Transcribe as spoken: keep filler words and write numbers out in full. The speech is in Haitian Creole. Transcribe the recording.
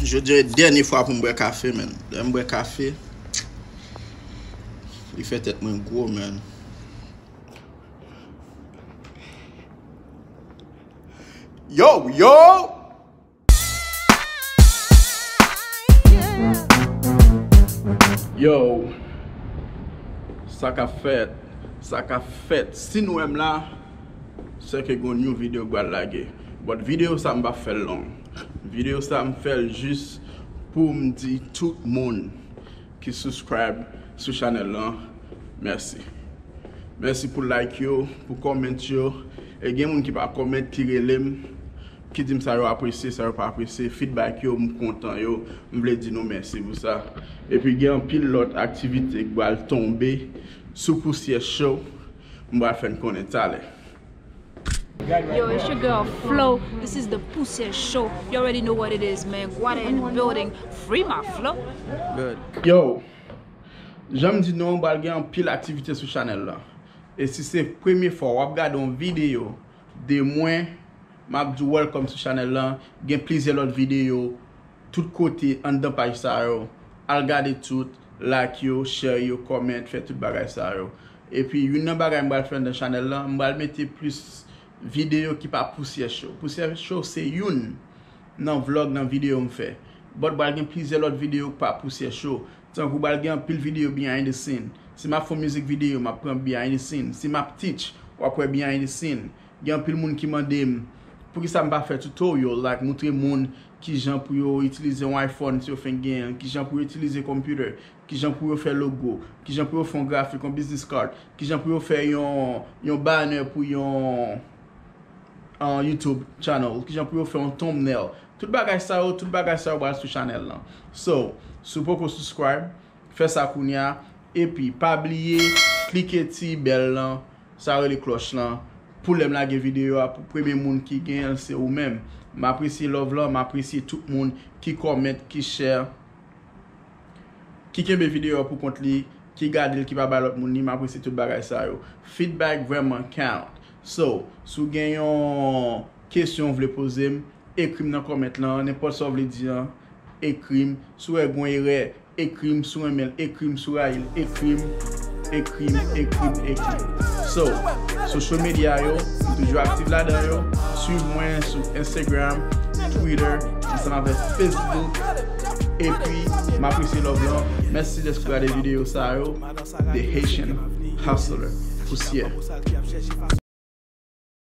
Jodi a e dènye fwa pou m bwè kafe, man. Lè m bwè kafe, li fè tèt mwen gwo, man. Yo, yo! Yo! Sa k ap fèt? Sa k ap fèt? Si n wè m la, se ke gon yon videyo k pral lage. But videyo sa m p ap fè l long. Videyo sa m fè l jis pou m di tout moun ki subscribe sou chanèl lan, mèsi. Mèsi pou like yo, pou comment yo. E gen moun ki pa comment, ki rele m, ki di m sa yo apresye, sa yo pa apresye. Feedback yo, m kontan yo. M vle di nou mèsi pou sa. Epi gen anpil lòt aktivite k pral tonbe sou Pousyè Show. M pral fè n konnen talè. Yo, it's your girl Flo. This is the Pousyè Show. You already know what it is, man. Gwada in the building. Free my flow. Yo, jan m di nou, pral gen anpil aktivite sou chanèl lan. E si se premye fwa w ap gade yon videyo de mwen, m ap di w welcome sou chanèl lan. Gen plizyè lòt videyo tout kote anndan paj sa yo. Al gade tout, like yo, share yo, comment, fè tout bagay sa yo. Epi youn nan bagay m pral fè nan chanèl lan, m pral mete plis videyo ki pa Pousyè Show. Pousyè Show se youn nan vlog, nan videyo m fè. But pral gen plizyè lòt videyo ki pa Pousyè Show. Tankou pral gen anpil videyo behind the scene. Si m ap fè yon mizik videyo, m ap pran behind the scene. Si m ap teach, w ap wè behind the scene. Gen anpil moun ki mande m poukisa m pa fè tutorial, like moutre moun kijan pou yo itilize yon iPhone si yo fenk genyen l, kijan pou yo itilize computer, kijan pou yo fè logo, kijan pou yo fè yon grafik, yon business card, kijan pou yo fè yon, yon banner pou yon, yon YouTube channel, kijan pou yo fè yon thumbnail. Tout bagay sa yo, tout bagay sa yo pral sou chanèl lan. So, si w poko subscribe, fè sa kounye a. Epi pa bliye klike ti bèl lan, sa rele klòch lan, pou lè m lage videyo a, pou premye moun ki genyen l se ou menm. M apresye love lan, m apresye tout moun ki comment, ki share, ki kenbe videyo a pou kont li, ki gade l, ki pa bay lòt moun li, m apresye tout bagay sa yo. Feedback vrèman count. So, si w gen yon kesyon w vle poze m, ekri m nan comment lan, nenpòt sa w vle di an, ekri m. Si w wè gon erè, ekri m. Si w renmen l, ekri m. Si w rayi l, ekri m. Ekri m, ekri m, ekri m. So, social media yo, m toujou aktif ladan yo. Swiv mwen sou Instagram, Twitter, ansanm avèk Facebook. Epi, m apresye love lan. Mèsi dèske w gade videyo sa yo. The Haitian Hustler. Pousyè.